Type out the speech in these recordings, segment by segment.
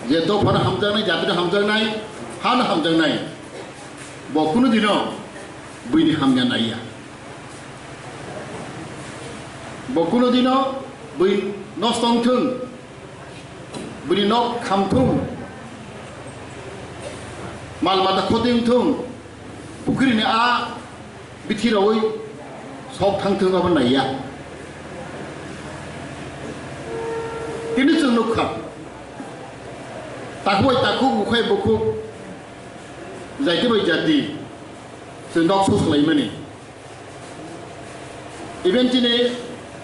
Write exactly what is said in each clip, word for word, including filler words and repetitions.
Je dophano hamjaknai, jatino hamjaknai, hano hamjaknai, bo kunu dino buini hamya naiya. Bo kunu dino bui nosto wngthung, buini nok khamthung, mal mata khoti wngthung, pukhrini a bithi rogwi sok thangthung abo naiya. Tini chwng nukha, takhuk bai takhuk, bukhuk bai bukhuk, jati bai jati chwng nok sok swlaimani. Even chini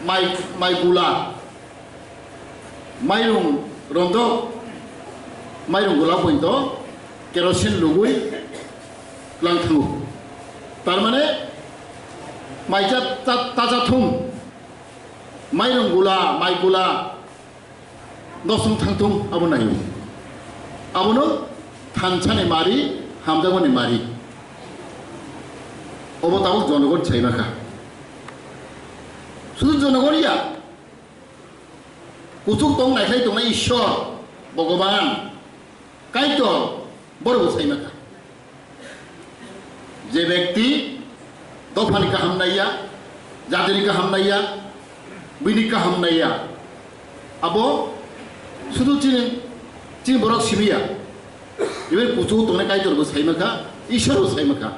mai, mai gula, mairung rondo, mairung gula pointo kerosene lugui lang thango. Tar mane mai cha, ta, ta cha thung, mairung gula, mai gula, nosung thang thung abo naio. Abono thansani mari, hamjakmani mari. Obo tabuk jonogon saimakha. Sudu jonogon ya, kuchuk tong naikhlai tongnai Ishwar, Bhogoban, Kaitor, borokbo saimakha. Je bekti dophani kaham naiya, jatini kaham naiya, bini kaham naiya, abo sudu chini, chini borok simiya. Even kuchuk tongnai Kaitorbo saimakha, Ishwarbo saimakha.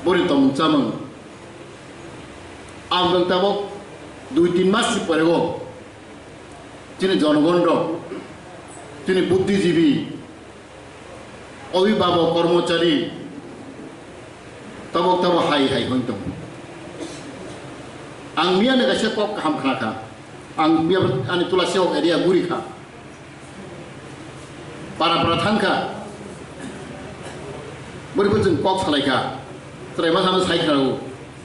Boni tongmung chamung. Ang bwng tabok dui tin mas ni pore o chini jonogon rok, chini buddhijibi, obhibhabok, kormochari tabok tabok hai hai hwn tongo. Ang miyani kaisa kok kaham khna kha. Ang miya ani Tulasi hok area guri kha. Para para thang kha. Bwrwi bwswng kok salai kha. Chwrai ma sano sai khna rw.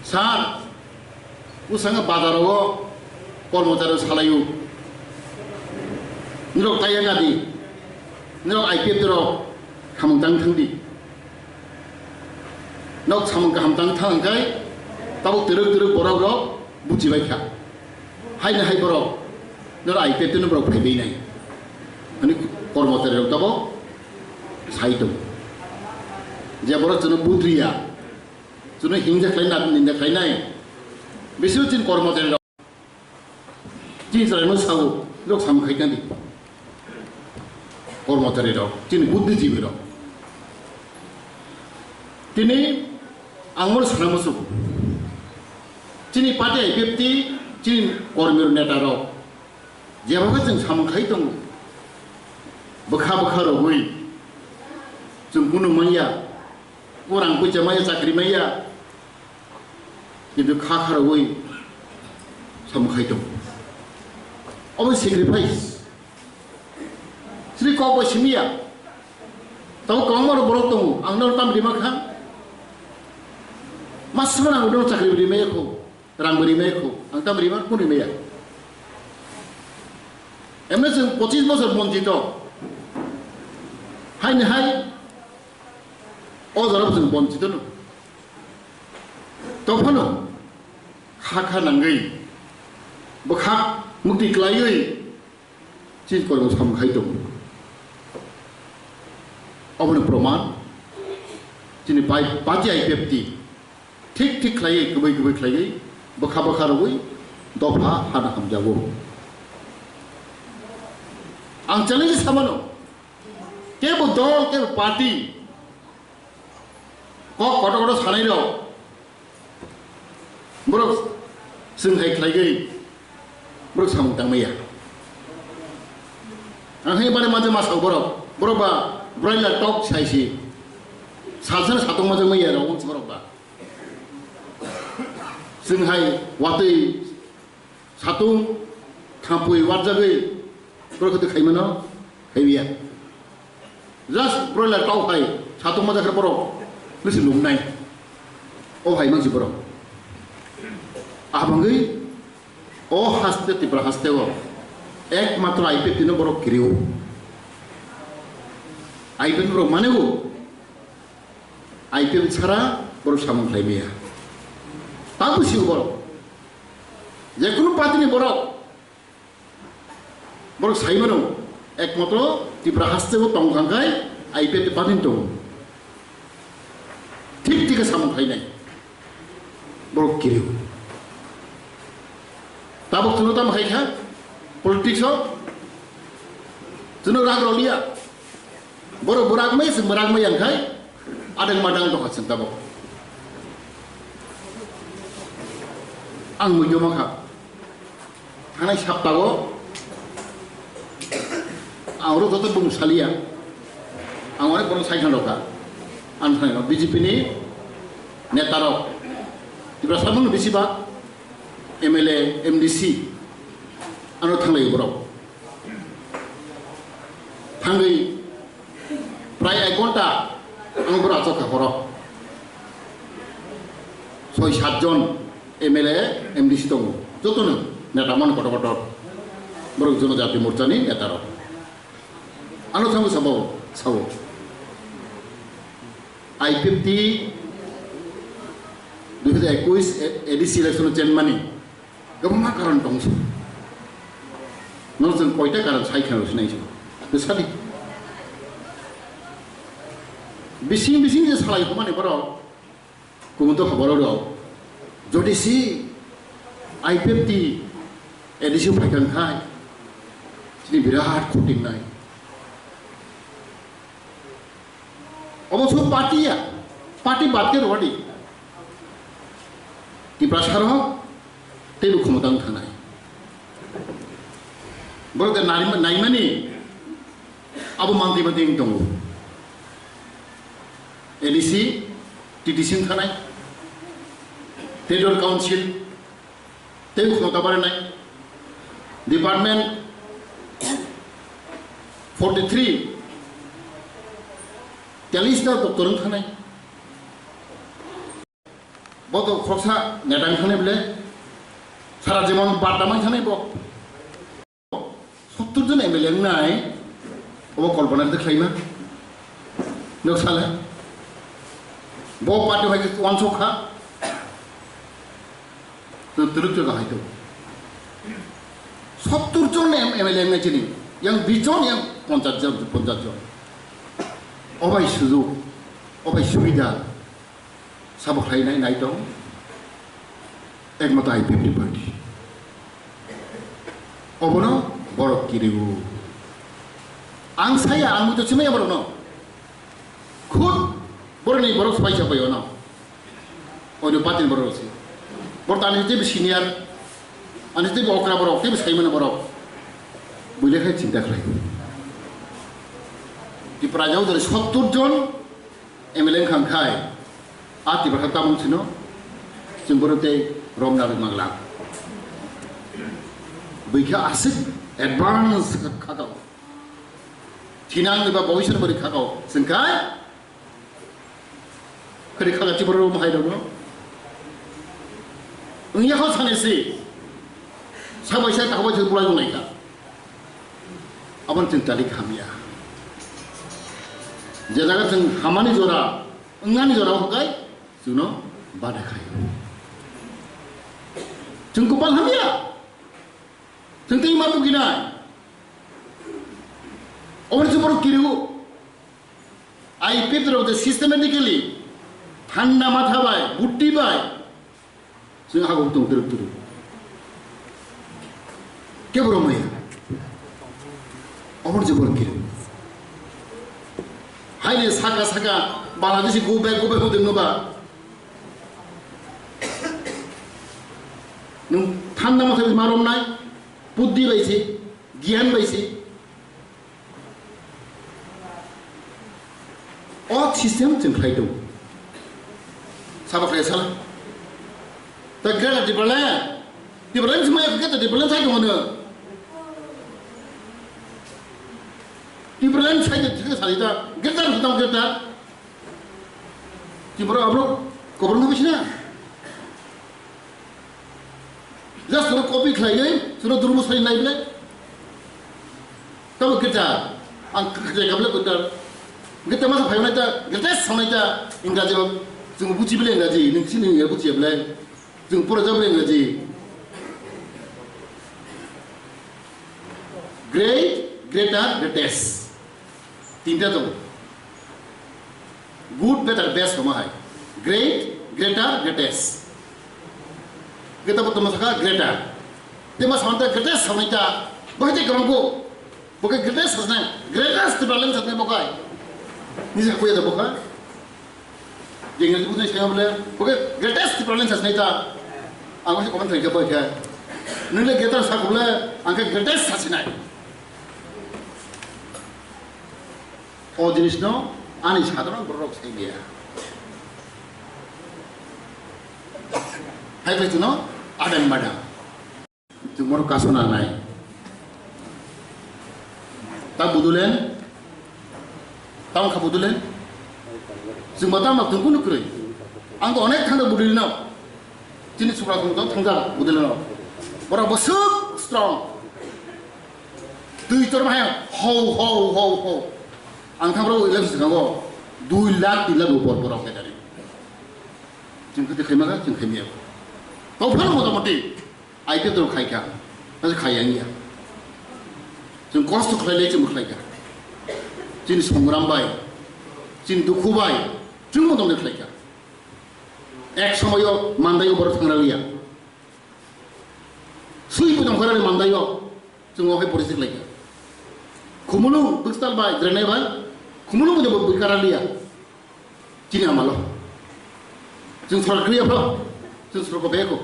Sir, bwskango bazar o kormochari rok salai o. Norok tai ya di. Norok I P F T rok samung tang thang di. Nok samung kaham tang thang khai tabuk twrwk twrwk borok rok buchi bai kha. Haino hai borok, noro I P F T no borok phaibai nai. Ani kormochari rok tabok sai tong. Je borok chwngno budriya, chwngno hingja khlai na, ninda khlai nai. Bisi chin kormochari rok. Chini chwraino sao, rok samung khai tang di. Kormochari rok, chini buddhijibi rok. Tini ang moro sana muchungo. Chini party I P F T, chini kormi rok, neta rok, jeba khe chwng samung khai tongo. Bwkha bwkha rogwi chwng kunu manya, kurang puisa manya, chakri manya, kintu kha kha rogwi samung khai tongo. Obo sacrifice. Sri kok bai simi ya. Tamo kwbangma rok borok tongo, ang norok tam rima kha. Mas sima nang udo chakri rima ya kho, rang rima ya kho, ang tam rima, kun rima ya. Emne chwng pochis bosor bonchito. Hai ni hai, o jora chwng bonchito no. Tophano kha kha nangwi, bwkhak mukti klaiwi, chini kormo samung khai tongo. Oboni proman, chini pai-, party I P F T thik thik khlaiwi, kwbwi kwbwi khlaiwi, bwkha bwkha rwui dopha hana hamjago. Ang challenge samano, kebo dol, kebo party, kok kotor kotor sanai rok, borok chwng hai khlaiwi borok samung tangmaya. Ang hai bari manja masao borok, borok ba broiler tok saisi, salsani satung manja maya rok wngsi borok ba. Chwng hai watwi satung thampui warjagwi borok khe khaimano khaiya. Just broiler tau hai satung majakra borok lisi lumnai. O hai mangsi borok. Abangwi o haste Tripura haste o ekmatro I P F T no borok kiriu. I P F T borok mane o I P F T sara borok samung khlai maya. Tabo si borok. Jekunu party ni borok. Borok sai mano, Ekmatro Tripura haste o tong thangkhai I P F T party tong. Thik thik samung khainai. Borok kiriu. Tabuk chwngno tamo khaikha politics o chwngno rang roliya. Borok bwrak mai se bwrak mai yang khai adang madang tongkha chwng tabuk. Ang muido mankha. Thanai saptago ang oro joto bung saliya, ang onek borok sai khan rokha. Ang thangno B J P ni neta rok, Tiprasa bung bisi ba M L A, M D C ano thanglai borok. Thangwi prai ek ghonta ang borok achok kha horo. Soi sat jon M L A, M D C tongo. Jotono neta man kotor kotor. Borok Jonojati Morcha ni neta rok. Ano thangwi sabo, sabo. I P F T dui hajar ekush A D C election o chenmani kwbangma karon tong se. Nono chwng koita karon sai kheno sinai se. Bwsadi. Bising bising je salai humani borok. Kumoto khoboro rok. Jodi si I P F T A D C phai kang khai. Chini birat khoting nai. Obo so party ya, party bad ke rwadi. Tiprasa rok teibo khomotang thanai. Borok de nari-, naimani abo mantri mantri wng tongo. A D C, T D C wng thanai, Territorial Council, tei khumota barinai department forty three, telis ta doctor wng thanai. Bo to khoroksa neta wng thanai bole, sara jibon badda wng thanai bo. Sottor jon M L A wngnai, obo kolpona de khlaima. Nok sale. Bo party hai uansuk kha. Twrwk twrwk hai to. Sottor jon M-, M L A wngnai chini. Yang bish jon, yang ponchas jon, ponchas jon. Obai sujuk, obai subida. Sabo khlainai nai tong, ekmato I P F T party. Obono borok kiriu. Ang saya, ang muitu simaya borokno. Khud borokni borok spai sapai ono. Oino party ni borok si. Borok ani tei senior, ani tei okra borok, tei saimano borok. Buile khai chinta khlai. Tipra jau dari sottor jon M L A wngkha khai, a Tiprasa tamung sino, chwng bono tei romna rwk mangla. Bwikha aswk advance kha-, khakao. Thinang eba bobisor bori khakao. Chwng khai, khari khaka chiboro room hai rokno. Wngya kho sani si. Sabai sai takhbai thwk bulai wnglaikha. Aboni chwng talik hamya. Je jaga chwng hamani jora, wngnani jora hwnkhe chwngno bada khaio. Chwng kopal hamya. Chwng tei ma buginai. Oboni chwng borok kiriu. I P F T rok je systematically thanda matha bai, buddhi bai, Chwng hago tong twrwk twrwk. Kebo rw maya. Oboni jebor kiri. Haile saka saka Bangladeshi go back, go back hwnwi tongno ba. Nwng thanda matha bai ma romnai, buddhi bai se, giyan bai se. O system chwng khlai tongo. Sabo khlai sala. Ta Greater Tipraland, Tipraland se maya khe ta Tipraland sai tongo no. Tipraland sai de thik sali ta Greater se tong Greater. Tipra abro koborno bisina. Just suro copy khlaiwi, suro durmu sai nai ble. Tamo kita, ang kete kable kutar. Kita masa phai nai ta, kita sonai ta, Ingraji ba, jung buji ble Ingraji, ning sini ning buji ble, jung pura jable Ingraji. Great Greater, greatest. Tinta tongo. Good, better, best hwnma hai. Great, greater, greatest. Greater bo tongma sakha greater. Tema samanta greatest samanta. Bahai tei kwrwngkhu. Bo khe greatest sasnai. Greatest Tipraland sasnai bo khai. Nisa kuya da bo khai. Jeng ni bujai saya bole. Bo khe greatest Tipraland sasnai ta. Ang ko comment khai khe bo khe. Nile greater sa bole. Ang khe greatest sasinai. O jinisno ani sadharon borok sai dia. Hai bai tuno adang badang. Chwng bono kasona nai. Ta budulen. Tamo kha budulen. Chwng ba tamo tungkunu kwrwi. Ang to onek thangda budulino. Chini subra tong tong thangda budulino. Borok bwswk strong. Twi chorma hai ho ho ho ho. Ang thang rok election swngo dui lakh tin lakh upor borok khe dari. Chwng khe khaima kha chwng khaimya. Tong phano motamoti I P F rok khai kha. Nase khai yang ya. Chwng kosto khlai le chwng khlai kha. Chini songram bai, chini dukhu bai, chwng motom de khlai kha. Ek somoyo mandaio borok thangra liya. Sui pujong khorani mandaio. Chwng o hai porisi khlai kha. Khumulu bwstal bai, grenai bai. Khumulu bo bo bwkara liya. Chini amalo. Chwng sorkar kriya phro. Chwng sorkar beko.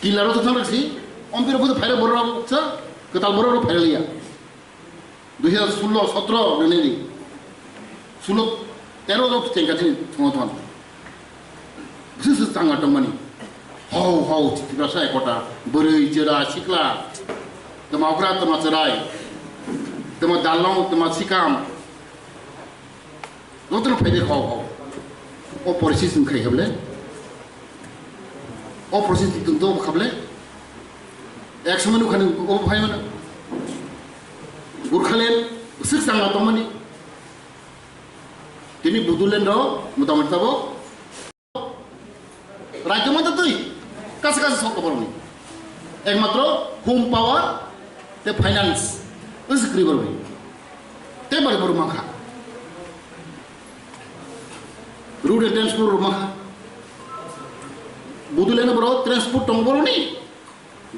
Kila ro thang raksi. Ompiro bo phaira borok sa. Kwtal borok phaira liya. Dui hajar sullo, sotro rwnani. Sullo, tero rok chengka chini thwngthon. Bwswk swk changa tongmani. Hau hau Tiprasa ekota, bwrwi, chwra, sikla, twma okra, twma chwrai, twma dalong, twma sikam. Jotono phaide hau hau. O porisi chwng khai heble. O porisi chwng to khable. Ek somoi nukhani o phai mano. Gurkhalen bwswk changa tongmani. Tini Budulen rok motamoti tabok. Rajyo mantha twi kasa kasa sok borokni. Ekmatro home power te finance wngse kwrwi borokni. Te bari borok mankha. Road and transport rok mankha. Budulen borok transport tongo borokni.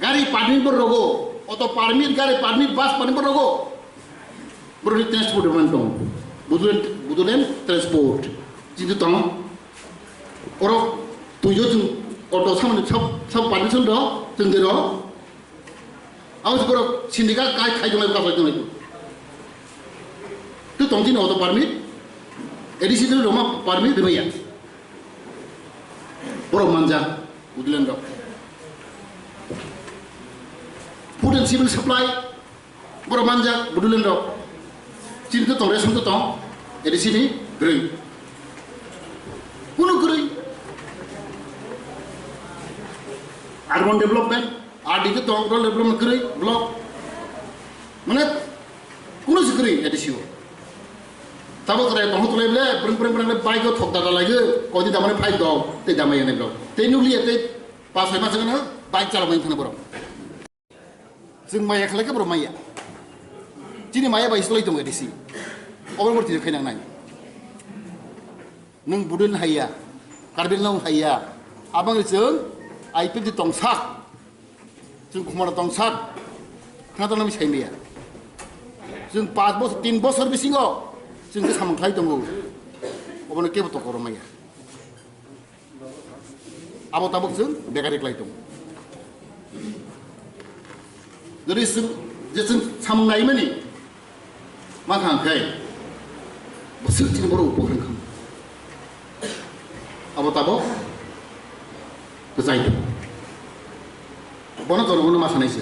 Gari permit bo rogo, auto permit, gari permit, bus permit bo rogo. Borokni transport department tongo. Budulen, Budulen transport. Chini tongo. Oro tuiyo chwng auto samani sab, sab permission do, chwng de ro. Abo se borok sindika kai khai tonglai, kai tonglai. Tu tong chini auto permit, A D C roma permit de ya. Borok manjak, Budulen rok. Food and civil supply, borok manjak, Budulen rok. Chini to tong, ration to tong, A D C ni bwrwi. Kunu kwrwi. Urban development, R D to tong, rural development kwrwi, block. Mane, kunu se kwrwi A D C o. Tabo chwrai tongthok tonglaibole, breng breng breng le bike o thok dada laigo, kodi damani phai dok, tei damai yanai bro. Tei nukliya tei pas hai masa gana bike chalok mani thana borok. Chwng maya khlai khe borok maya. Chini maya bai slai tongo A D C. Obo borok tini khainang nai. Nwng Budulen haiya, Karbi Anglong haiya. Abang chwng I P F T tongsak. Chwng khumaro tongsak, thangna tongna mi sai maya. Chwng paanch bosor, tin bosor bisingo chwng khe samung khlai tongo. Obono kebo tokoro maya. Abo tabuk chwng bekari khlai tongo. Jodi chwng, je chwng samung naimani, Ma kha khe bwswk chini borok upokar wngkha. Abo tabok kwchai tong. Bono jonogono ma sanai se.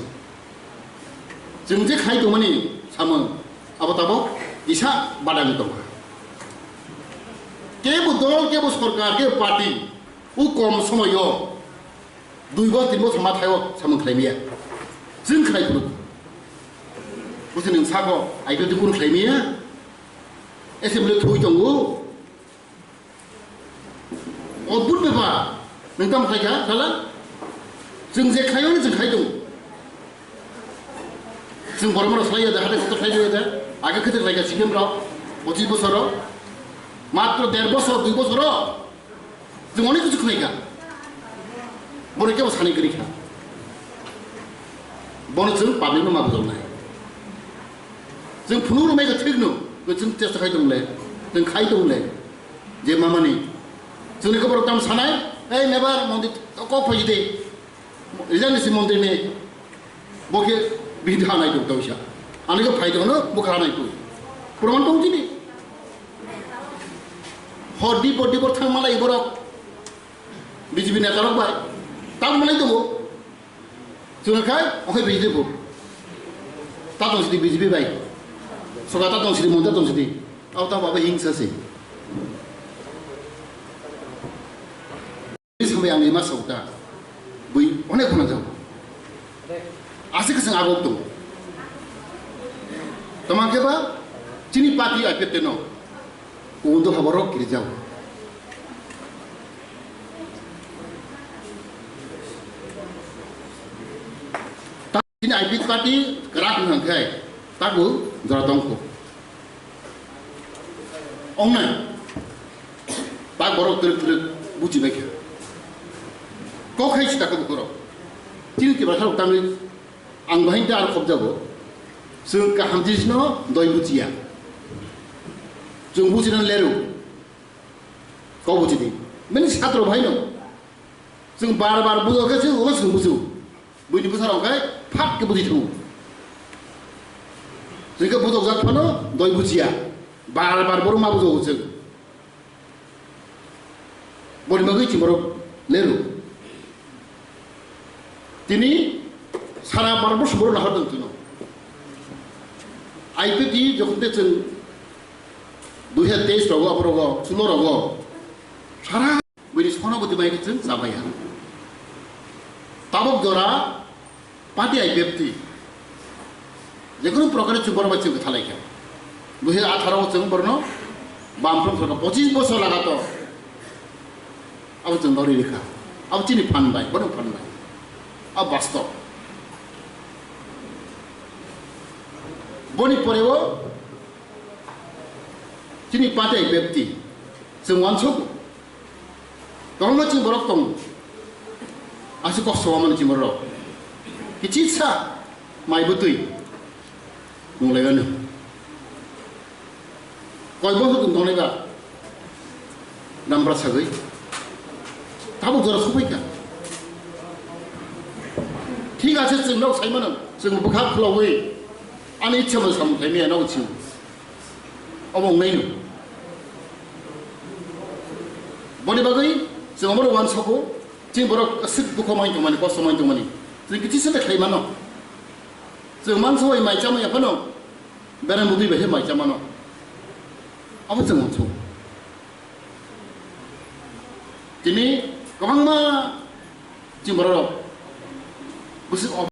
Chwng je khai tongmani samung abo tabok kisa badani tongkha. Kebo dol, kebo sorkar, kebo party, o kom somoyo Dui bosor, tin bosor ma thaio samung khlai maya. Chwng khlai phuru. Busi nwng sako, I P F T kunu khlai maya. Assembly thui tongo. Odbhut bepar. Nwng tamo khlai kha, sala? Chwng je khlaio, chwng khlai tongo. Chwng borok rok khlai ya de, hathai kotor khlai ya de, age khe khlai kha C P M rok, pochis bosor o, matro der bosor, dui bosor o, chwng onek kichu khlai kha. Bono kebo sani kwrwi kha. Bono chwng public no ma bujoknai. Chwng phunuk rwmai kha thik no, chwng chesta khai tong le, chwng khai tong le, je mamani. Chwngni khe borok tamo sanai, "Ei mebar mondir kok phai de." Rijani si mondir ni, bo khe bini hanai tong tong sa. Ani khe phai tong no, bo khe hanai tong. Proman tong tini. Hor di, bor di, bor thang malai borok. B J P neta rok bai. Tamo malai tongo. Chwng khai, okhai B J P bo. Ta tong sidi B J P bai. Soka ta tong sidi, monta tong sidi. Au ta baba hingsa se. Sampai ang lima sauta. Bui, onek khona jao. Asik keseng agok tong. Tamang khe ba, chini party I P F T no. Undo haborok kiri jao. Chini I P F T party kwrak wng khe, tabu jora tong kho. Ongnai, bak borok twrwk twrwk buchi bai kha. Kok hai sita khe bukhoro. Chini Tiprasa rok tangwi ang bahai da ar khop jago. Chwng kaham jisno doi buchiya. Chwng buchino leru. Kok buchi di. Mani satro bhai no. Chwng bar bar bujok khe chwng ulo chwng buchu. Buini bwsa rok khai phak khe buji thango. Chwng khe bujok jak phano doi buchiya. Bar bar borok ma bujogo chwng. Boni bagwi chwng borok leru. Tini sara bar bosor borok nahar tong chwngno. I P T jokhon te chwng dui hazar teis rogo, aborogo, sulo rogo. Sara Bini sono bwtwi bai khe chwng chabaiya. Tabuk jora party I P F T. Jekono prokare chwng borok bai chwng kwthalai kha. Dui hazar atharo o chwng borno Bamfront sorkar pochis bosor lagato. Abo chwng dori rikha. Abo chini phan bai, bono phan bai. Abo bastob. Boni poreo chini party I P F T. Chwng uansuk. Kwbangma chini borok tongo. Aswk kosto wamani chini borok. Kichisa mai bwtwi. Nunglaigano. Koi bosor chwng tongnai ba. Nambra sagwi. Tabuk jora sophaikha. Thik ache chwng nok saimano. Chwng bwkha khulogwi. Ani ichha mo samung khaimaya nok chwng. Obo wngnaino. Boni bagwi chwng omono uansukgo, chini borok aswk dukho mai tongmani, kosto mai tongmani. Chwng kichisa de khlai mano. Chwng mansa bai mai chamaya phano, bereng bwtwi bai se mai chamano. Abo chwng uansukgo. Tini kwbangma chini borok bwswk